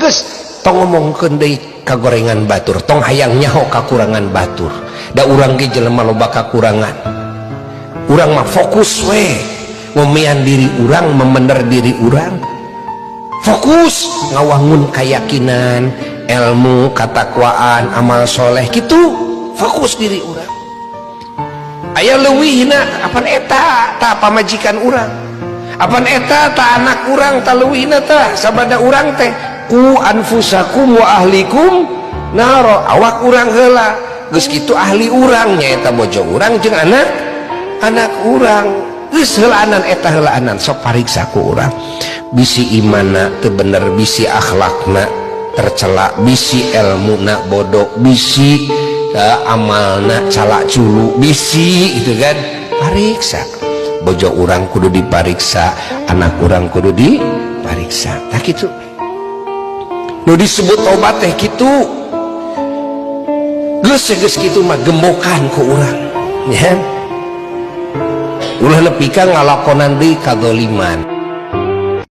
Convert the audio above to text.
Geus, tong ngomongkeun deui kagorengan batur, tong hayang nyaho kakurangan batur, da urang ge jelema loba kakurangan. Urang mah fokus we ngomean diri urang, memener diri urang, fokus ngawangun keyakinan, ilmu, katakwaan, amal soleh gitu. Fokus diri urang aya leuwihna. Apan eta ta pamajikan urang, apan eta ta anak urang, ta leuwihna tah sabada urang teh. Qu anfusakum wa ahlikum naro. Awak urang heula, geus kitu ahli urang, nyaeta bojo urang jeung anak anak urang. Geus heulaanan eta, heulaanan. Sok pariksa ku urang, bisi imanna teu bener, bisi akhlakna tercela, bisi ilmuna bodoh, bisi amalna calak culu, bisi gitu kan. Pariksa bojo urang kudu dipariksa, anak urang kudu dipariksa. Tak gitu nu disebut tobat teh kitu. Geus, geus kitu mah gembokan ku urang ya, ulah nepi ka ngalakonan deui kadzaliman.